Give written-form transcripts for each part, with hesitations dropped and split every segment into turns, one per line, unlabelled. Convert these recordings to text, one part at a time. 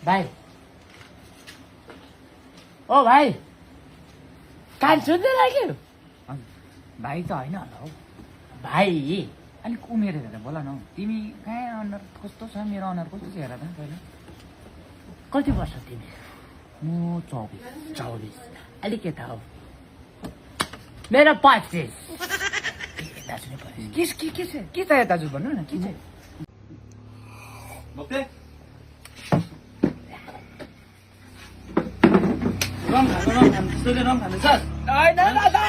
भाइ ओ भाइ कान सुन्दैन के
भाइ त होइन होला हौ
भाइ
अलिक उमेर हेरेर बोला न हौ तिमी कहाँ अनुहार कस्तो छ मेरो अनुहार कस्तो छ हेर त पहिला
कति वर्ष तिमी
म 24
24 अलिक यता हो मेरो 25 दाजुले पर्यो
के छ दाजु भन्नु न के छ
भक्ते रम खानु त्यसैले रम खानु छ
होइन दादा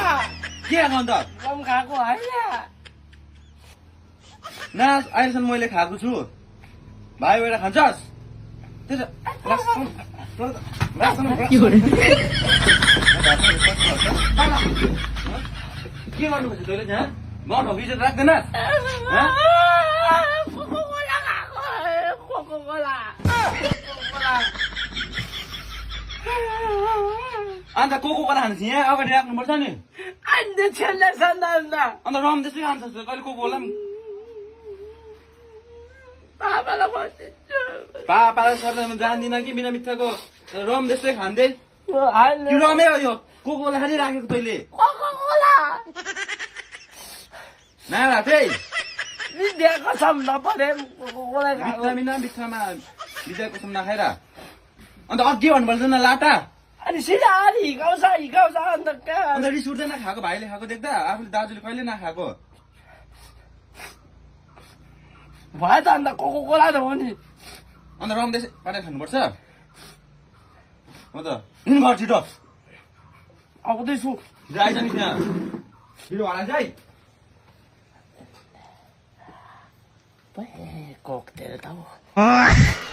के खाएको अन्त
रम खाएको होइन
न अहिलेसम्म मैले खाएको छु भाइ भएर खान्छस् के गर्नुपर्छ तैँले त्यहाँ म भिजिट राख्दैन अन्त को कोला खान्छ यहाँ अगाडि राख्नुपर्छ नि
अन्त
अन्त रम त्यसै खान्छस् कहिले को कोला पापालाई सर्दैमा जान्दिनँ कि बिना मिठाको रम त्यस्तै खाँदै यो रमै हो यो को कोला खालि राखेको तैँले नारा त्यही बित्थामा बिदाको कसम नखाएर अन्त अघि भन्नुपर्छ न लाटा
अनि सिधा हिकाउँछ अन्त कहाँ
अन्त रिस उठ्दैन खाएको भाइले खाएको देख्दा आफूले दाजुले कहिले नखाएको
भयो त अन्त कोला त हो नि
अन्त रम त्यसै पारेर खानुपर्छ हो त घर छिटो
आउँदैछु
आइज नि त्यहाँ छिटो भएर चाहिँ
कोक तेरो त हो